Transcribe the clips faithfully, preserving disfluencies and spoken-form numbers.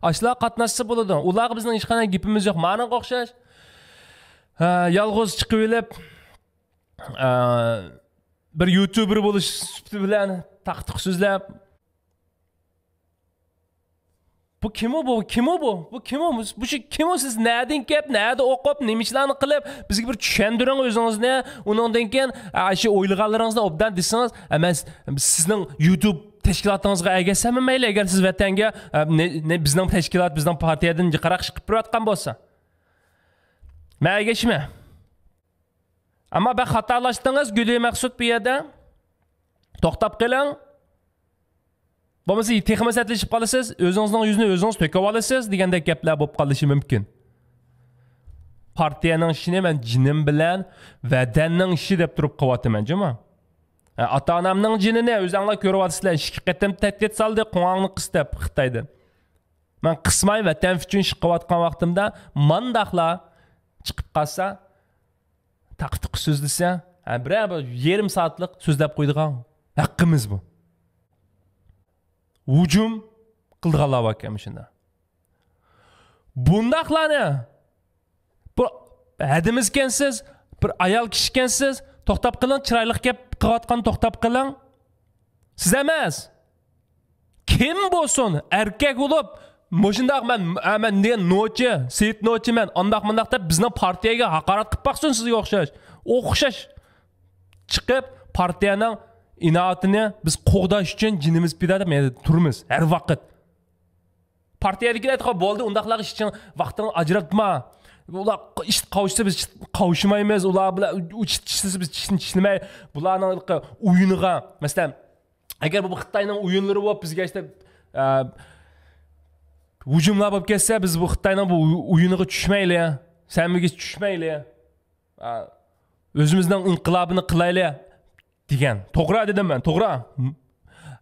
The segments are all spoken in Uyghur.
ئاشۇلار قاتناشسا بولىدۇ. ئۇلارغا بىزنىڭ ھېچقانداق گېپىمىز يوق. مانىڭغا ئوخشاش، ھە، يالغۇز چىقىۋېلىپ، ئە، بىر يۇتۇبېر بولۇش سۈپىتى بىلەن تاقا-تۇقا سۆزلەپ، بۇ كىمۇ بۇ؟ كىمۇ بۇ؟ بۇ كىمۇ؟ بۇ، بۇ شۇ كىمۇ؟ سىز نەدىن كەپ، نەدە ئوقۇپ، نېمە ئىشلارنى قىلىپ، بىزگە بىر چۈشەندۈرۈڭ ئۆزىڭىزنى. ئۇنىڭدىن كېيىن، ئە، شۇ ئويلىغانلىرىڭىزنى ئوبدان دېسىڭىز، ئە، مەن س-، سىزنىڭ يۇتۇب تەشكىلاتىڭىزغا ئەگەشسەممۇ مەيلى، ئەگەر سىز ۋەتەنگە، ئە، نە-، نە-، بىزنىڭ تەشكىلات، بىزنىڭ پارتىيەدىن جىقراق ئىش قىلىپ بېرىۋاتقان بولسا. مەن ئەگەشمەن. ئەمما بەك خاتالاشتىڭىز، گۈلى مەخسۇت بۇ يەردە. توختاپ قېلىڭ. بولمىسا تېخىمۇ سەتلىشىپ قالىسىز، ئۆزىڭىزنىڭ يۈزىنى ئۆزىڭىز تۆكۈۋالىسىز دېگەندەك گەپلەر بولۇپ قالىشى مۇمكىن. پارتىيەنىڭ ئىشىنى مەن جېنىم بىلەن ۋەتەننىڭ ئىشى دەپ تۇرۇپ قىلىۋاتىمەن جۇمۇ. ئاتا-ئانامنىڭ جېنىنى ئۆزۈڭلار كۆرۈۋاتىسىلەر، ئىككى قېتىم تەھدىت سالدى، قوڭاڭنى قىس دەپ خىتايدىن. مەن قىسماي ۋەتەن ئۈچۈن ئىش قىلىۋاتقان ۋاقتىمدا مانداقلا چىقىپ قالسا، تاقا-تۇقا سۆزلىسە، ھە، بىرەر بىر يېرىم سائەتلىك سۆزلەپ قويىدىغان ھەققىمىز بۇ. ھۇجۇم قىلىدىغانلار باركەن مۇشۇنداق. بۇنداقلارنى، بۇ ھەدىمىزكەنسىز، بىر ئايال كىشىكەنسىز، توختاپ قېلىڭ، چىرايلىق گەپ قىلىۋاتقان توختاپ قېلىڭ. سىز ئەمەس. كىم بولسۇن، ئەركەك بولۇپ، مۇشۇنداق مەن، ئە، مەن دېگەن نوچى، سېيىت نوچى مەن، ئانداق مۇنداق دەپ بىزنىڭ پارتىيەگە ھاقارەت قىلىپ باقسۇن سىزگە ئوخشاش. ئوخشاش. چىقىپ، پارتىيەنىڭ ئىناۋىتىنى بىز قوغداش ئۈچۈن جېنىمىز پىدا دەپ مەيدە تۇرىمىز ھەر ۋاقىت. پارتىيەدىكىلەر ئېيتقان، بولدى، ئۇنداقلارغا ئىشىڭ، ۋاقتىڭ ئاجراتما. ئۇلار ئىش قاۋشىسا بىز قاۋشىمايمىز، ئۇلار بىلەن ئۇ چىشلىسا بىز چىشنى چىشلىمەي. بۇلارنىڭ ئويۇنىغا، مەسىلەن، ئەگەر بۇ خىتاينىڭ ئويۇنلىرى بولۇپ بىزگە ئىشتە، ئە، ھۇجۇملار بولۇپ كەتسە، بىز بۇ خىتاينىڭ بۇ ئويۇنىغا چۈشمەيلى، سەمىگە چۈشمەيلى. ئە، ئۆزىمىزنىڭ ئىنقىلابىنى قىلايلى دېگەن. توغرا دېدىم مەن، توغرا.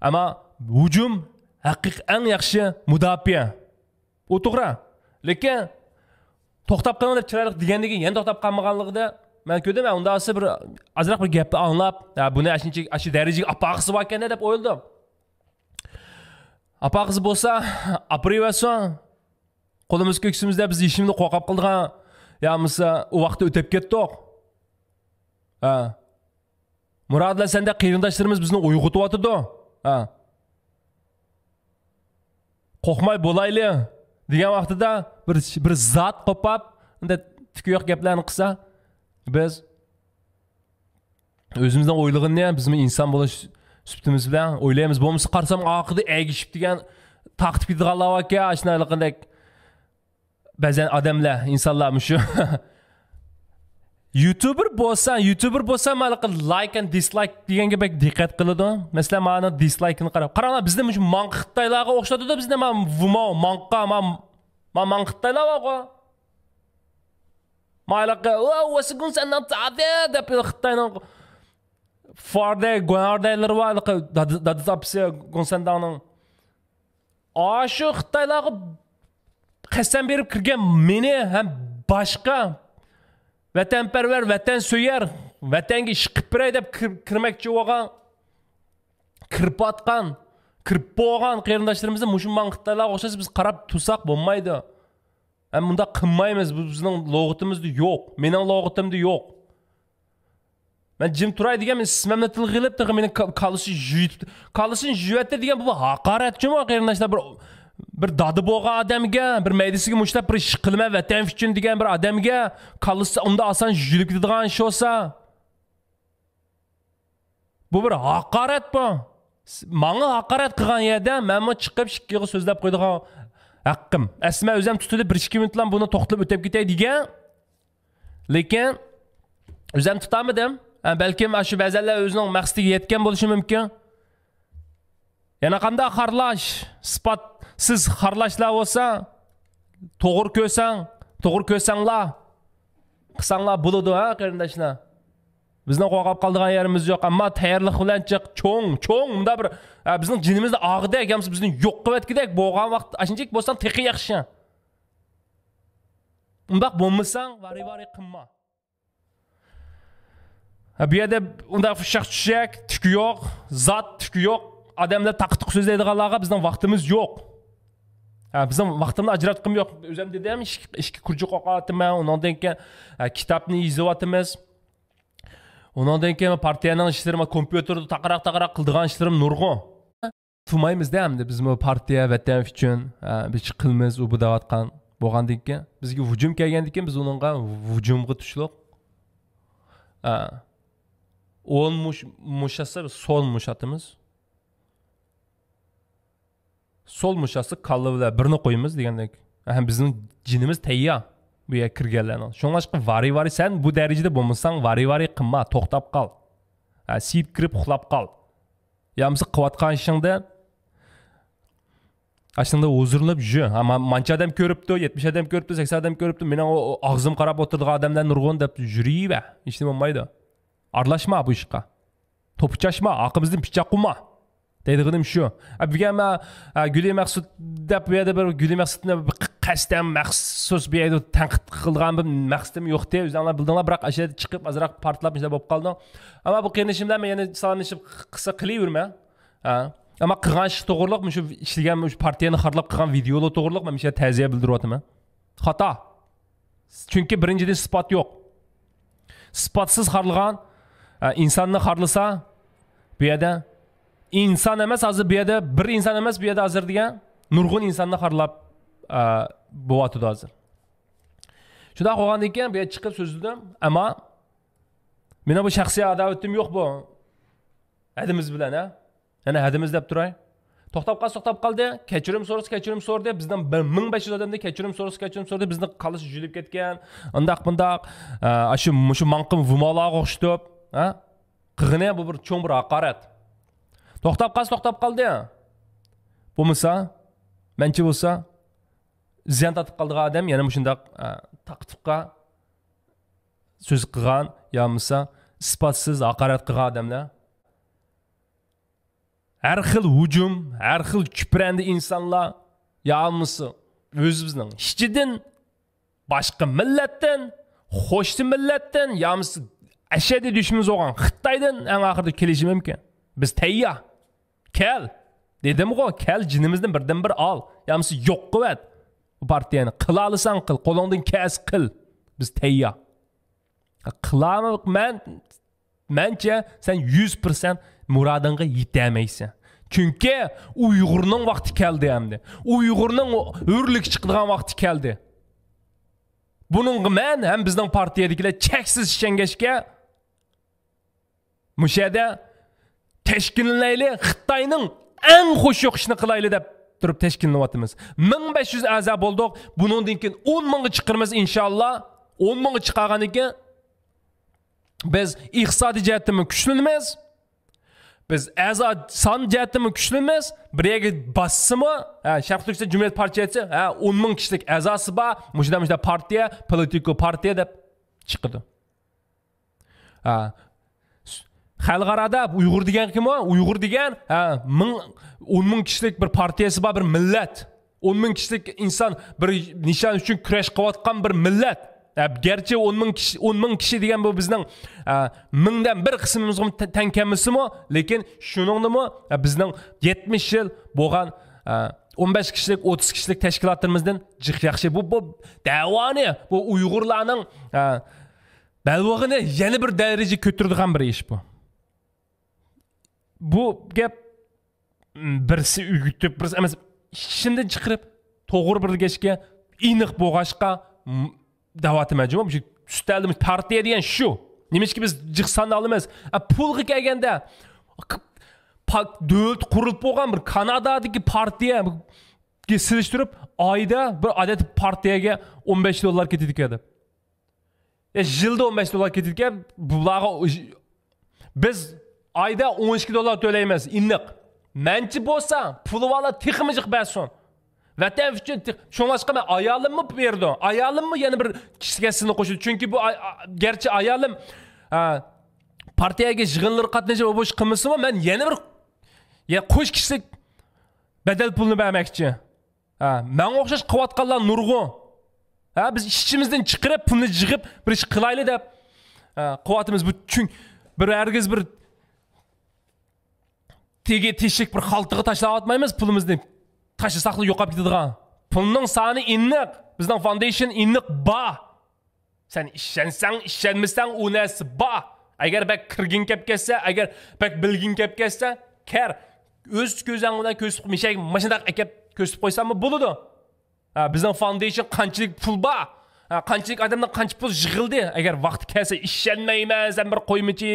ئەمما ھۇجۇم ھەقىقىي ئەڭ ياخشى مۇداپىئە. ئۇ توغرا. لېكىن توختاپ قېلىڭ دەپ چىرايلىق دېگەندىن كېيىن يەنە توختاپ قالمىغانلىقىدا مەن كۆردۈم، ھە، ئۇنداق بىر ئازراق بىر گەپنى ئاڭلاپ، ھە، بۇنى ئاشۇنچە، ئاشۇ دەرىجىگە ئاپارغۇسى باركەن دەپ ئويلىدىم. ئاپارغۇسى بولسا، ئاپىرىۋەرسۇن. قولىمىز كۆكسىمىزدە بىز ھېچنېمىدىن قورقۇپ قالىدىغان يا بولمىسا ئۇ ۋاقىتتا ئۆتۈپ كەتتۇق. ھە. مۇرادلا سەندەك قېرىنداشلىرىمىز بىزنى ئويغىتىۋاتىدۇ. ھە. قورقماي بولايلى دېگەن ۋاقتىدا بىر، بىر زات قوپاپ، ئەندى تۈكى يوق گەپلەرنى قىلسا، بىز ئۆزىمىزنىڭ ئويلىغىنىنى بىزمۇ ئىنسان بولۇش سۈپىتىمىز بىلەن ئويلايمىز. بولمىسا قارىسام ئارقىدا ئەگىشىپ دېگەن تارقىتىپ كېتىدىغانلار باركەن، ئاشۇنداقلىقىدەك بەزەن ئادەملەر، ئىنسانلار مۇشۇ. يۇتۇبېر بولسا، يۇتۇبېر بولسا مانا لايك ئەند دىسلايك دېگەنگە بەك دىققەت قىلىدۇ. مەسىلەن، مانا دىسلايكىنى قاراپ. قاراڭلار، بىزنى مۇشۇ ماڭقا خىتايلارغا ئوخشىتىدۇ بىزنى، ما ۋۇماۋ، ماڭقا، ما، ما ماڭقا خىتايلار بارغۇ. مايلىققا، «ۋاۋ، ۋەسى گۇڭسەنداڭ تادى» دەپ خىتاينىڭ فاردەي، گۇەنئەردەيلىرى بار، ھېلىقى دادا، دادىسى ئاپىسى گۇڭسەنداڭنىڭ. ئاشۇ خىتايلارغا قەسەم بېرىپ كىرگەن مېنى ھەم باشقا ۋەتەنپەرۋەر، ۋەتەنسۆيەر، ۋەتەنگە ئىش قىلىپ بېرەي دەپ كىر-، كىرمەكچى بولغان، كىرىپ ئاتقان، كىرىپ بولغان قېرىنداشلىرىمىزنى مۇشۇ ماڭ خىتايلارغا ئوخشاش بىز قاراپ تۇرساق بولمايدۇ. ھەم مۇنداق قىلمايمىز. بۇ بىزنىڭ لۇغىتىمىزدە يوق. مېنىڭ لۇغىتىمدا يوق. مەن جىم تۇراي دېگەن، مېنى ئىسمىمنى تىلغا ئېلىپ، تېخى مېنى كا-، كاللىسى يۇيۇپ، كاللىسىنى يۇيۇۋەتتى دېگەن، بۇ ھاقارەت جۇمۇ، قېرىنداشلار. بىر، بىر دادا بولغان ئادەمگە، بىر مەيدىسىگە مۇشتلاپ بىر ئىش قىلىمەن ۋەتەن ئۈچۈن دېگەن بىر ئادەمگە، كاللىسى ئۇنداق ئاسان يۇيۇلۇپ كېتىدىغان ئىش بولسا. بۇ بىر ھاقارەت بۇ. ماڭا ھاقارەت قىلغان يەردە مەنمۇ چىقىپ ئىككى يىغا سۆزلەپ قويىدىغان ھەققىم. ئەسلى مەن ئۆزۈم تۇتۇلۇپ بىر ئىككى مىنۇتلا بۇنى توختىتىپ ئۆتۈپ كېتەي دېگەن. لېكىن ئۆزۈم تۇتالمىدىم. ھە، بەلكىم شۇ بەزەنلەر ئۆزىنىڭ مەقسىتىگە يەتكەن بولۇشى مۇمكىن. يەنە قانداق خارلاش، ئىسپاتسىز خارلاشلار بولسا، توغرا كۆرسەڭ، توغرا كۆرسەڭلار، قىلساڭلار بولىدۇ، ھە، قېرىنداشلار. بىزنىڭ قورقۇپ قالىدىغان يېرىمىز يوق، ئەمما تەييارلىق بىلەن چىق، چوڭ، چوڭ، مۇنداق بىر، ھە، بىزنىڭ جېنىمىزنى ئاغىدەك، يا بولمىسا بىزنى يوق قىلىۋەتكۈدەك بولغان ۋاقىت، ئاشۇنچىلىك بولساڭ تېخى ياخشى. ئۇنداق بولمىساڭ، ۋارى-ۋارى قىلما. ھە، بۇ يەردە ئۇنداق ئۇششاق چۈشەك، تۈكى يوق، زات، تۈكى يوق ئادەملەر تاقا-تۇقا سۆزلەيدىغانلارغا بىزنىڭ ۋاقتىمىز يوق. ھە، بىزنىڭ ۋاقتىمنى ئاجراتقۇم يوق. ئۆزۈم دېدىم، ئىككى، ئىككى كۇرژۇك ئوقۇۋاتىمەن، ئۇنىڭدىن كېيىن، ھە، كىتابنى يېزىۋاتىمىز. ئۇنىڭدىن كېيىن پارتىيەنىڭ ئىشلىرى، كومپيۇتېردا تاقىراق-تاقىراق قىلىدىغان ئىشلىرىم نۇرغۇن. تۇرمايمىز-دە ئەمدى، بىزمۇ پارتىيە، ۋەتەن ئۈچۈن، ھە، بىر ئىش قىلىمىز، ئۇ بۇ دەۋاتقان بولغاندىن كېيىن، بىزگە ھۇجۇم كەلگەندىن كېيىن بىز ئۇنىڭغا ھۇجۇمغا تۇشلۇق. ھە. ئوڭ مۇش-، مۇش ئاتسا، بىز سول مۇش ئاتىمىز. سول مۇش ئاتسا، كاللا بىلەن بىرنى قويىمىز دېگەندەك. ھەم بىزنىڭ جېنىمىز تەييار بۇ يەرگە كىرگەنلەرنىڭ. شۇڭلاشقا ۋارى-ۋارى، سەن بۇ دەرىجىدە بولمىساڭ، ۋارى-ۋارى قىلما، توختاپ قال. ھە، سىيىپ كىرىپ ئۇخلاپ قال. يا بولمىسا قىلىۋاتقان ئىشىڭدا، ئاشۇندا ھۇزۇرلىنىپ يۈر. ھە، ما-، مانچە ئادەم كۆرۈپتۇ، يەتمىش ئادەم كۆرۈپتۇ، سەكسەن ئادەم كۆرۈپتۇ. مېنىڭ ئۇ، ئۇ ئاغزىم قاراپ ئولتۇرىدىغان ئادەملەر نۇرغۇن دەپ يۈرۈۋەر. ھېچنېمە بولمايدۇ. ئارىلاشما بۇ ئىشقا. توپا چاچما، ئارقىمىزدىن پىچاق قويما. دەيدىغىنىم شۇ. ئە، بۈگۈن مەن، ئە، گۈلى مەخسۇت دەپ بۇ يەردە بىر گۈلى مەخسۇتنى بىر قەستەن مەخسۇس بۇ يەردە تەنقىد قىلىدىغان بىر مەقسىتىم يوق ئىدى. ئۆزۈڭلار بىلدىڭلار، بىراق ئاشۇ يەردە چىقىپ ئازراق پارتلاپ شۇنداق بولۇپ قالدىڭ. ئەمما بۇ قېرىندىشىم بىلەن مەن يەنە سالاملىشىپ قىسا قىلىۋېرىمەن. ھە. ئەمما قىلغان ئىش توغرۇلۇق، مۇشۇ ئىشلىگەن، مۇشۇ پارتىيەنى خارلاپ قىلغان ۋىدېئولار توغرۇلۇق مەن مۇشۇ يەردە تەزىيە بىلدۈرۈۋاتىمەن. خاتا. چۈنكى بىرىنچىدىن ئىسپات يوق. ئىسپاتسىز خارلىغان، ئە، ئىنساننى خارلىسا، بۇ يەردە ئىنسان ئەمەس، ھازىر بۇ يەردە بىر ئىنسان ئەمەس، بۇ يەردە ھازىر دېگەن نۇرغۇن ئىنساننى خارلاپ، ئە، بولۇۋاتىدۇ ھازىر. شۇنداق بولغاندىن كېيىن بۇ يەردە چىقىپ سۆزلىدىم، ئەمما مېنىڭ بۇ شەخسىي ئاداۋىتىم يوق بۇ ھەدىمىز بىلەن، ھە؟ يەنە ھەدىمىز دەپ تۇراي. توختاپ قالسا توختاپ قالدى. كەچۈرۈم سورىسا كەچۈرۈم سورىدى. بىزدىن بىر مىڭ بەش يۈز ئادەمدىن كەچۈرۈم سورىسا كەچۈرۈم سورىدى. بىزنىڭ كاللىسى جۈيلۈپ كەتكەن. ئانداق بۇنداق، ئە، ئاشۇ، مۇشۇ ماڭقىم ۋۇمالارغا ئوخشىتىپ، ھە؟ قىلغىنى بۇ بىر چوڭ بىر ھاقارەت. توختاپ قالسا توختاپ قالدى. بولمىسا، مەنچە بولسا، زىيان تارتىپ قالىدىغان ئادەم يەنە مۇشۇنداق، ئە، تاقتۇققا سۆز قىلغان يا بولمىسا ئىسپاتسىز ھاقارەت قىلغان ئادەملەر. ھەر خىل ھۇجۇم، ھەر خىل كۈپرەندە ئىنسانلار، يا بولمىسا ئۆزىمىزنىڭ ئىچىدىن، باشقا مىللەتتىن، قوشنا مىللەتتىن، يا بولمىسا ئەشەددىي دۈشمىنىمىز بولغان خىتايدىن ئەڭ ئاخىرىدا كېلىشى مۇمكىن. بىز تەييار. كەل. دېدىمغۇ، كەل، جېنىمىزدىن بىردىن بىر ئال. يا بولمىسا يوق قىلىۋەت. بۇ پارتىيەنى قىلالىساڭ قىل، قولۇڭدىن كەلسە قىل. بىز تەييار. قىلالمىساڭ، مەن مەنچە، سەن يۈز پىرسەنت مۇرادىڭغا يېتەلمەيسەن. چۈنكى ئۇيغۇرنىڭ ۋاقتى كەلدى ئەمدى. ئۇيغۇرنىڭ ھۆرلۈكى چىقىدىغان ۋاقتى كەلدى. بۇنىڭغا مەن ھەم بىزنىڭ پارتىيەدىكىلەر چەكسىز ئىشەنگەچكە، مۇشۇ يەردە تەشكىللىنەيلى، خىتاينىڭ ئەڭ خۇش يوق ئىشىنى قىلايلى دەپ تۇرۇپ تەشكىللىنىۋاتىمىز. مىڭ بەش يۈز ئەزا بولدۇق. بۇنىڭدىن كېيىن ئون مىڭغا چىقىرىمىز ئىنشاللا. ئون مىڭغا چىقارغاندىن كېيىن بىز ئىقتىسادىي جەھەتتىنمۇ كۈچلىنىمىز. بىز ئەزا سان جەھەتتىنمۇ كۈچلىنىمىز. بىر يەرگە باسسىمۇ، ھە، شەرقىي تۈركىستان جۇمھۇرىيەت پارتىيەسى، ھە، ئون مىڭ كىشىلىك ئەزاسى بار، مۇشۇنداق، مۇشۇنداق پارتىيە، پولىتىكو پارتىيە دەپ چىقىدۇ. ھە. خەلقئارادا ئۇيغۇر دېگەن كىم ئۇ؟ ئۇيغۇر دېگەن، ھە، مىڭ، ئون مىڭ كىشىلىك بىر پارتىيەسى بار، بىر مىللەت. ئون مىڭ كىشىلىك ئىنسان بىر نىشان ئۈچۈن كۈرەش قىلىۋاتقان بىر مىللەت. ھە، گەرچە ئون مىڭ كىشى، ئون مىڭ كىشى دېگەن بۇ بىزنىڭ، ھە، مىڭدىن بىر قىسمىمىزغا تە-، تەڭ كەلمىسىمۇ، لېكىن شۇنىڭدىمۇ، ھە، بىزنىڭ يەتمىش يىل بولغان، ھە، ئون بەش كىشىلىك، ئوتتۇز كىشىلىك تەشكىلاتلىرىمىزدىن جىق ياخشى. بۇ، بۇ دەۋانى، بۇ ئۇيغۇرلارنىڭ، ھە، بەلبېغىنى يەنە بىر دەرىجە كۆتۈرىدىغان بىر ئىش بۇ. بۇ گەپ، م، بىرسى ئۆگىتىپ، بىرسى ئەمەس، ئىچىمدىن چىقىرىپ، توغرا بىر گەپكە ئېنىق بولغاچقا، م، دەۋاتىمەن جۇمۇ. مۇشۇ ئۈستەلدە مۇشۇ پارتىيە دېگەن شۇ. نېمىشقا بىز جىق ساننى ئالىمىز؟ ئە، پۇلغا كەلگەندە، ك-، پا-، دۆلىتى قۇرۇلۇپ بولغان بىر كانادادىكى پارتىيەگە سېلىشتۇرۇپ، ئايدا بىر ئادەتتە پارتىيەگە ئون بەش دوللار كېتىدىكەن دەپ. يا، يىلدا ئون بەش دوللار كېتىدىكەن، بۇلارغا ئۇ-، بىز ئايدا ئون ئىككى دوللار تۆلەيمىز، ئېنىق. مەنچە بولسا، پۇلى بارلار تېخىمۇ جىق بەرسۇن. ۋەتەن ئۈچۈن تېخ-، شۇڭلاشقا مەن ئايالىممۇ بېرىدۇ. ئايالىممۇ يەنە بىر كىشىگە سىنى قوشىدۇ. چۈنكى بۇ ئاي-، ئا-، گەرچە ئايالىم، ئا، پارتىيەگە يىغىنلىرىغا قاتنىشىپ، بۇ ئىش قىلمىسىمۇ، مەن يەنە بىر، يا، قوش كىشىلىك بەدەل پۇلنى بەرمەكچى. ھە، ماڭا ئوخشاش قىلىۋاتقانلار نۇرغۇن. ھە، بىز ئىچىمىزدىن چىقىرىپ، پۇلنى يىغىپ، بىر ئىش قىلايلى دەپ، ھە، قىلىۋاتىمىز. بۇ چۈن-، بىر ھەرگىز بىر تېگى تېشىك بىر خالتىغا تاشلاۋاتمايمىز پۇلىمىزنى. تاشلىساقلا يوقاپ كېتىدىغان. پۇلنىڭ سانى ئېنىق، بىزنىڭ فاندېيشن ئېنىق بار. سەن ئىشەنسەڭ، ئىشەنمىسەڭ، ئۇ نەرسە بار. ئەگەر بەك كىرگىڭ كەپ كەتسە، ئەگەر بەك بىلگىڭ كەپ كەتسە، كەر. ئۆز كۆزۈڭ بىلەن كۆرسىتىپ، مىشەگە ماشىنداق ئەكەپ كۆرسىتىپ قويساممۇ بولىدۇ. ھە، بىزنىڭ فاندېيشن قانچىلىك پۇل بار؟ ھە، قانچىلىك ئادەمدىن قانچە پۇل يىغىلدى؟ ئەگەر ۋاقتى كەلسە، ئىشەنمەيمەن، سەن بىر قويمىچى،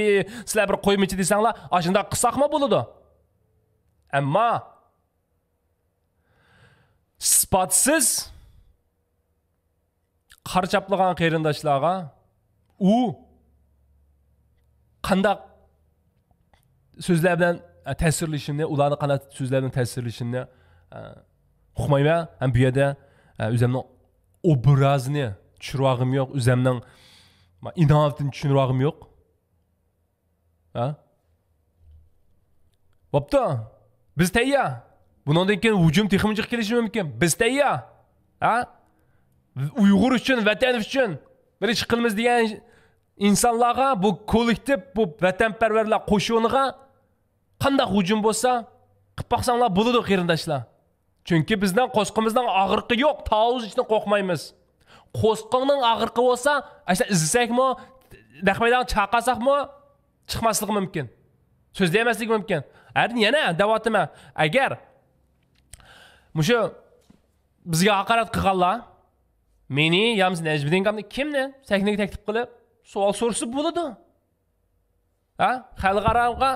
سىلەر بىر قويمىچى دېسەڭلار، ئاشۇنداق قىلساقمۇ بولىدۇ. ئەمما ئىسپاتسىز قارا چاپلىغان قېرىنداشلارغا ئۇ قانداق سۆزلەر بىلەن، ئە، تەسىرلىشىمنى، ئۇلارنى قانداق سۆزلەر بىلەن تەسىرلىشىمنى، ئە، ئۇقمايمەن. ھەم بۇ يەردە، ئە، ئۆزۈمنىڭ ئوبرازىنى چۈشۈرۈۋالغۇم يوق، ئۆزۈمنىڭ ئىناۋىتىنى چۈشۈرۈۋالغۇم يوق. ھە؟ بوپتۇ. بىز تەييار. بۇنىڭدىن كېيىن ھۇجۇم تېخىمۇ جىق كېلىشى مۇمكىن. بىز تەييار. ھە؟ ئۇيغۇر ئۈچۈن، ۋەتەن ئۈچۈن بىر ئىش قىلىمىز دېگەن ئىنسانلارغا، بۇ كوللېكتىپ، بۇ ۋەتەنپەرۋەرلەر قوشۇنىغا قانداق ھۇجۇم بولسا، قىلىپ باقساڭلار بولىدۇ، قېرىنداشلار. چۈنكى بىزنىڭ قورسىقىمىزنىڭ ئاغرىقى يوق، تاۋۇز ئىچىدىن قورقمايمىز. قورسىقىڭنىڭ ئاغرىقى بولسا، ئاشۇ ئىزدىسەكمۇ، نەق مەيدانغا چاقىرساقمۇ، چىقماسلىقى مۇمكىن. سۆزلىيەلمەسلىكى مۇمكىن. ئەردىن يەنە دەۋاتىمەن. ئەگەر مۇشۇ بىزگە ھاقارەت قىلغانلار مېنى يامىسا نەجمىدىن كامنى كىمنى سەھنىگە تەكلىپ قىلىپ سوئال سورىسا بولىدۇ. ھە؟ خەلقئاراغا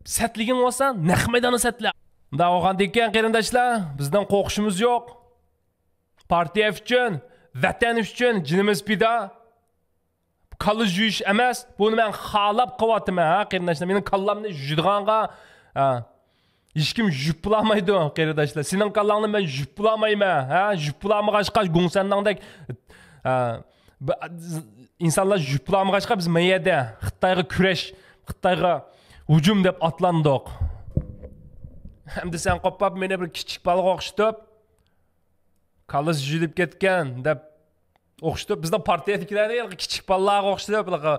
سەتلىگىڭ بولسا، نەق مەيداندا سەتلە. مۇنداق بولغاندىكىن، قېرىنداشلار، بىزنىڭ قورقۇشىمىز يوق. پارتىيە ئۈچۈن، ۋەتەن ئۈچۈن جېنىمىز پىدا. كاللا يۇيۇش ئەمەس، بۇنى مەن خالاپ قىلىۋاتىمەن، ھە، قېرىنداشلار. مېنىڭ كاللامنى يۇيىدىغانغا، ھە، ھېچكىم يۇيۇپ بولالمايدۇ، قېرىنداشلار. سېنىڭ كاللاڭنى مەن يۇيۇپ بولالمايمەن، ھە، يۇيۇپ بولالمىغاچقا، گۇڭسەننىڭدەك، ھە، بۇ، ئىنسانلار يۇيۇپ بولالمىغاچقا، بىز ما يەردە خىتايغا كۈرەش، خىتايغا ھۇجۇم دەپ ئاتلاندۇق. ئەمدى سەن قوپاپ مېنى بىر كىچىك بالىغا ئوخشىتىپ، كاللىسى يۇيۇلۇپ كەتكەن دەپ ئوخشىتىپ، بىزنىڭ پارتىيەدىكىلەرنى ھېلىقى كىچىك بالىلارغا ئوخشىتىپ، ھېلىقى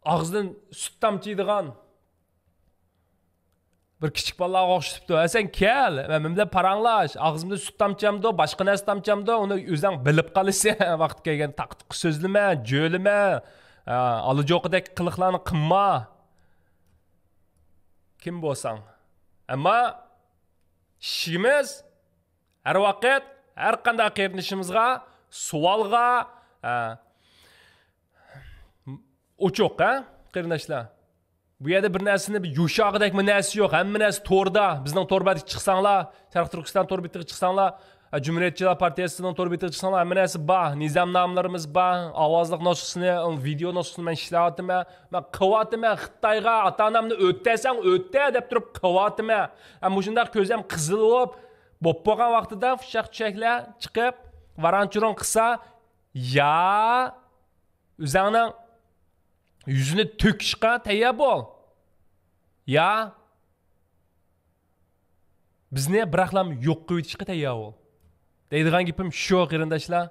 ئاغزىدىن سۈت تامچىيدىغان بىر كىچىك بالىلارغا ئوخشىتىپتۇ. ھە، سەن كەل، مەن بىلەن پاراڭلاش. ئاغزىمدىن سۈت تامچامدۇ، باشقا نەرسە تامچامدۇ، ئۇنى ئۆزۈڭ بىلىپ قالىسەن. ۋاقتى كەلگەندە تاقا-تۇقا سۆزلىمە، جۆلىمە. ھە، ئالا جوقىدەك قىلىقلارنى قىلما. كىم بولساڭ. ئەمما ئىشىكىمىز ھەر ۋاقىت ھەر قانداق قېرىندىشىمىزغا سوئالغا، ھە، ئوچۇق، ھە، قېرىنداشلار. بۇ يەردە بىر نەرسىنى بىر يوشۇرغۇدەكمۇ نەرسە يوق. ھەممە نەرسە توردا. بىزنىڭ تور بەتكە چىقساڭلار، شەرقىي تۈركىستان تور بېتىگە چىقساڭلار، ھە، جۇمھۇرىيەتچىلەر پارتىيەسىنىڭ تور بېتىگە چىقساڭلار، ھەممە نەرسە بار. نىزامنامىلىرىمىز بار. ئاۋازلىق نۇسخىسىنى، ۋىدېئو نۇسخىسىنى مەن ئىشلەۋاتىمەن. مەن قىلىۋاتىمەن. خىتايغا ئاتا-ئانامنى ئۆتەسەڭ ئۆتە دەپ تۇرۇپ قىلىۋاتىمەن. ھە، مۇشۇنداق كۆزۈم قىزىل بولۇپ، بوپ بولغان ۋاقتىدا ئۇششاق چۈشەكلەر چىقىپ، ۋاران-چۇرۇن قىلسا، يا ئۆزۈڭنىڭ يۈزىنى تۆكۈشقا تەييار بول، يا بىزنى بىراقلام يوق قىلىۋېتىشقا تەييار بول. دەيدىغان گېپىم شۇ، قېرىنداشلار.